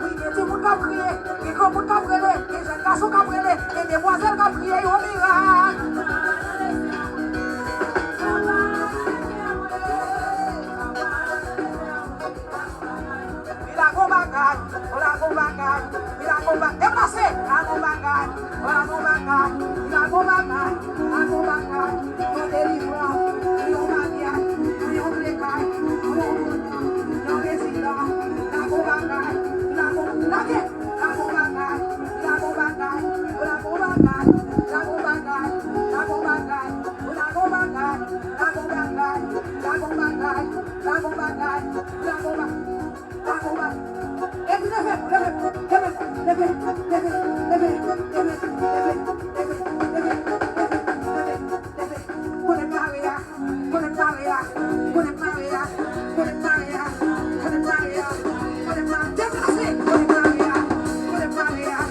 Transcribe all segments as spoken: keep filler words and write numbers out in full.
Wi, gen timoun k ap kriye, gen granmoun k ap rele, gen jèn gason k ap rele, gen demwazèl k ap kriye, yon mirak. Wi, la gon bagay, o la gon bagay, wi, la gon bagay. Deplase, la gon bagay, o la gon bagay, wi, la gon bagay, la gon bagay. Yon delivrans, yon maryaj, yon blekay, yon woman, yon rezidan, la gon bagay, la gon, lage, la gon bagay, la gon bagay, o la gon bagay, la gon bagay, la gon bagay, o la gon bagay, la gon bagay, la gon bagay, la gon bagay, la gon bagay. Epi leve, leve, leve, leve, leve, leve, leve, leve, leve, leve, leve, leve, leve, leve. Kote pale a, kote pale a, kote pale a, kote pale a, kote pale a, kote pale, deplase, kote pale a, kote pale a,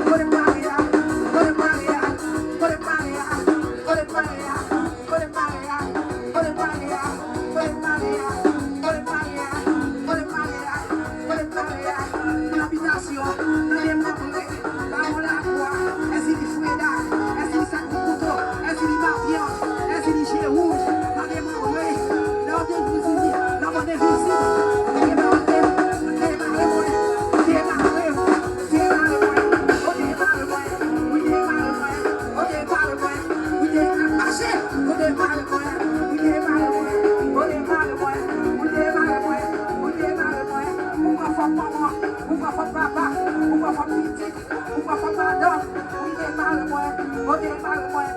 kote pale a, kote pale a, kote pale a, kote pale a, kote pale a, kote pale a, kote pale a, kote pale a, kote pale a, kote pale a, nan abitasyon, nan demanbre, la yon lakwa, ensi de suite. Kote mari mwen?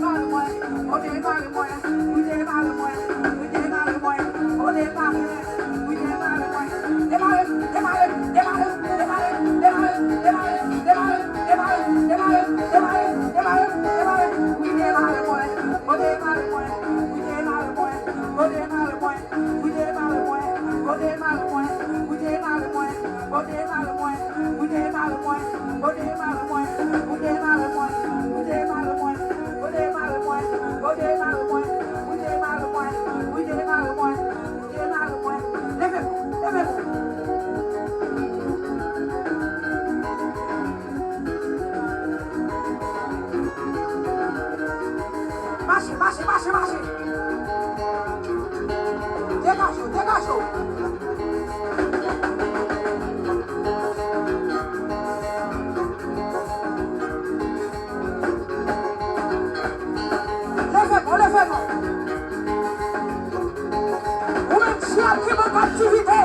Mari mwen. Kote mari mwen? Kote mari mwen? Kote mari mwen? Kote mari mwen? Kote mari mwen? Demare, demare, demare. Kote mari mwen? Kote mari mwen? Kote mari mwen? Kote mari mwen? Kote mari mwen? Kote mari mwen? Kote mari mwen? Kote mari mwen? Kote mari mwen? Kote mari mwen? Kote mari mwen? Kote mari mwen? Kote mari mwen? Kote mari mwen? Kote mari mwen? Kote mari mwen? Kote mari mwen? Leve, leve. Mache, mache, mache, mache. Degaje w, degaje w. Leve non, leve non. Ou menm dyab ki ban kaptivite.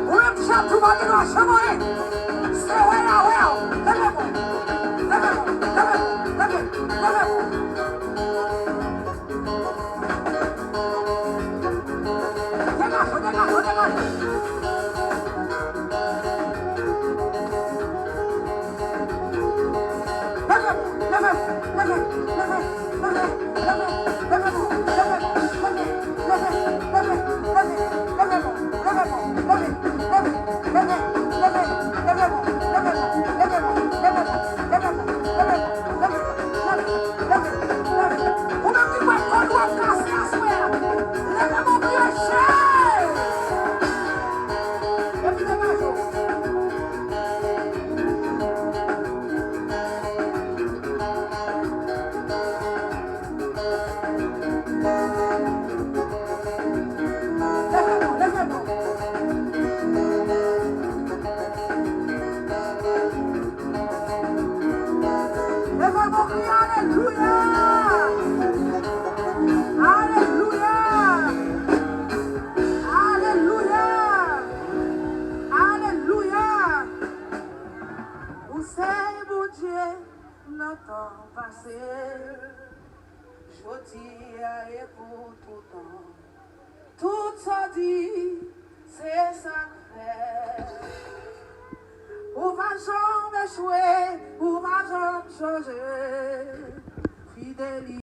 Ou menm dyab ki ban li dwa chanm anyen. Se wè a wè w. Leve non. Leve non, leve non, leve, leve non. Degaje w, degaje w, degaje w. Ou menm ki kwè kòd w ap kase aswè a, leve men w pi wo. Epi degaje w. Leve non, leve non. Leve non, kriye alelouya. Alelouya. Alelouya. Alelouya. Ou se Bondye nan tan pase, jodi a e pou toutan. Tout sa w di, se sa k fèt. Ou pa janm echwe, ou pa janm chanje. Fidelite.